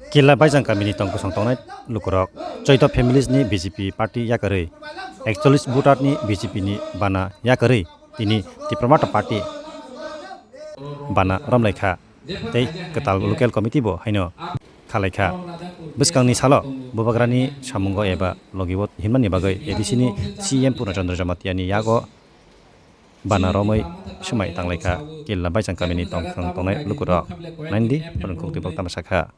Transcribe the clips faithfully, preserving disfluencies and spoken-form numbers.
Killa Baijang kamini tong kosong tongnai lukurok, choito families ni B J P party yakarwi, ekchollis voter ni B J P ni bana yakarwi, tini Tipra Motha party bana romlaikha, tei kwtal local committee bo haino khalaikha. Bwskangni salo bubagrani samungo eba logibo hinmani bagwi A D C ni C E M Purna Chandra Jamatia ni yago bana romwi swmai tanglaikha Killa Baijang kamini tongthwng tongnai lukurok. Naidi phwrwngkhuk twi bok tama sakha.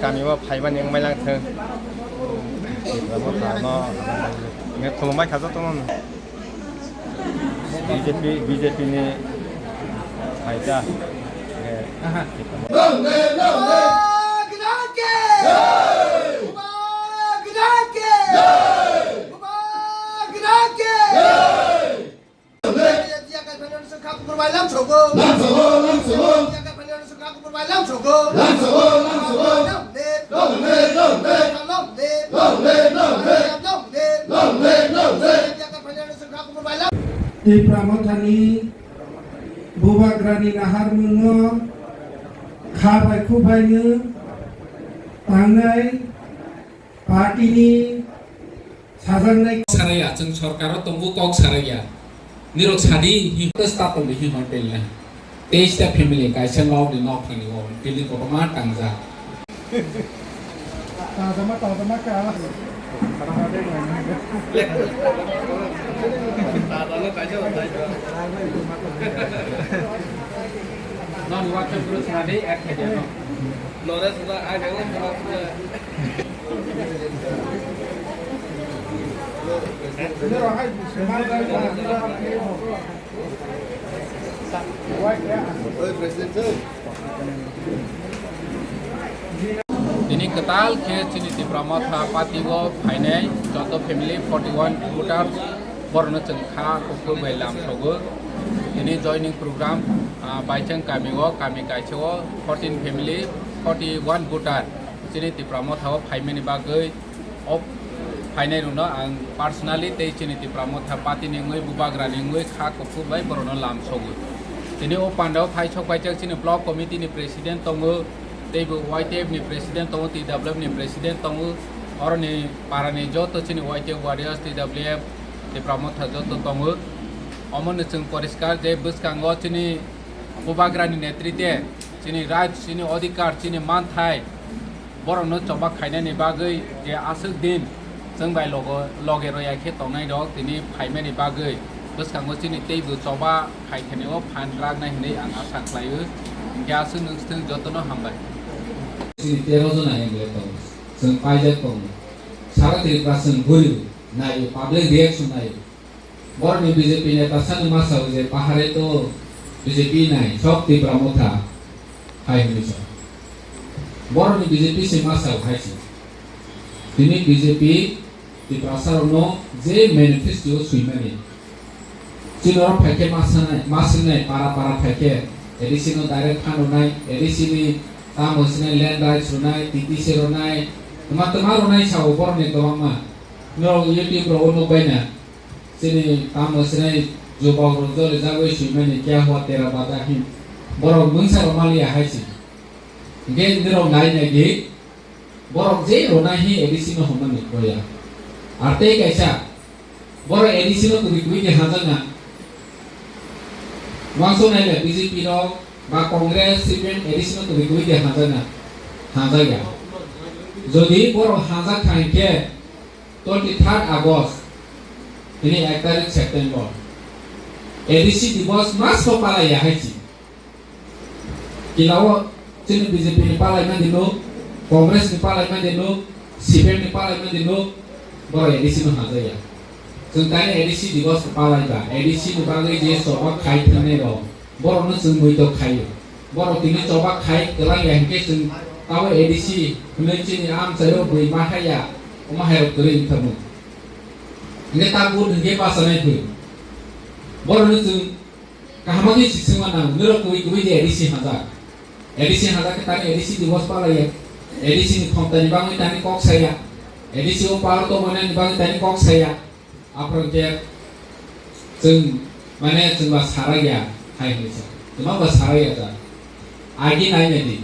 Kami o phaimani wngmai lang thung. Nge khulumbai kha jotono. B J P, B J P ni phaikha. Nge Tipra Mothani bubagrani naharmungo kha bai khuk bai no tangnai party ni sajaknai. Saraya, chwng sorkaro tongo kok saraya. Nirok sadi hi staff tongdi hi hotel le. Teis ta family kaisa nok ni nok thani o building kotorma tangjak. Tadama, tadama ka. Non water proof na de ek hajar no. Nore sura ai dang sura. Tini kwtal khe chini Tipra Motha party o phainai joto family forty one voters borokno chwng kha kuphur bai lam sogo. Tini joining program, ah, Baichang kami o, kami kaisa o fourteen family, forty one voter chini Tipra Motha o phaimani bagwi o phainairokno ang personally tei chini Tipra Motha party ni wngwi bubagrani wngwi kha kuphur bai borokno lam sogwi. Tini o pandao phai sok paijak chini block committee ni president tongo, teibo Y T F ni president tongo, T W F ni president tongo, oroni parani joto chini Y T F warriors, T W F, Tipra Motha joto tongo. Omono chwng poriskar je bwskango chini bubagrani netrite chini right, chini odhikar, chini manthai, borokno choba khainani bagwi je aswk din chwng bai logo, loge roya khe tongnai rok tini phaimani bagwi bwskango chini teibo choba khai khani o phan raknai hinwi ang asa khlaio. Hinkhe aswk nwng swthwng jotono hambai. Chini tero jona M L A tongo, chwng paijak tongo. Sara Tripura chwng guribo naio, public reaction naio. Borokni B J P neta sani masa o je pahare to B J P nai sok Tipra Motha hai hwnwi sa. Borokni B J P se masa o hai se. Tini B J P Tiprasa rokno je manifesto o swimani. Chini oro phaikhe masanai, masinai para para phaikhe A D C no direct phan rwnai, A D C ni tamo sinai land rights rwnai, T T C rwnai, tma tma rwnai sao borokni kwbangma. Norok YouTube rogo nukbaina. Chini tamo sinai jubok rok joli jagwi swimani kya hua tera bada hin. Borok mungsa rok maliya hai se. Hinkhe nirok nai nai di, borok je rwnai hi A D C no hwnmani boya. Ar tei kaisa, borok A D C no kwrwi kwrwi de hajakna. Wansuk nai le B J P rok ba Congress, C P M A D C no kwrwi kwrwi de hajakna. Hajakya. Jodi borok hajak kha hinkhe, twenty third August, tini ek tarik September, A D C Divas mas ko palai ya hai si. Kilao chini B J P ni palai mandi no, Congress ni palai mandi no, C P M ni palai mandi no, borok A D C no hajaya. Chwng tani A D C Divas ko palai ba, A D C ni bagwi je choba khai thangni rok, borokno chwng muitok khaio. Borok tini choba khai kwlangya hinkhe chwng tabo A D C hwnwi chini amchaio bui ma haya, omo hairok kwrwi wngthamu. Hinkhe ta vote hinkhe bachanai thwi. Borokno chwng kaham khe sisingma nango, norok kwrwi kwrwi de A D C hajak. A D C hajak khe tani A D C Divas palaiya. A D C ni khomtani bagwi tani kok saya. A D C o power tongmani bagwi tani kok saya. Aphuru khe chwng, mane, chwng ba saraiya hai hwnwi sa. Twma ba saraiya ta. Agi nai nai di.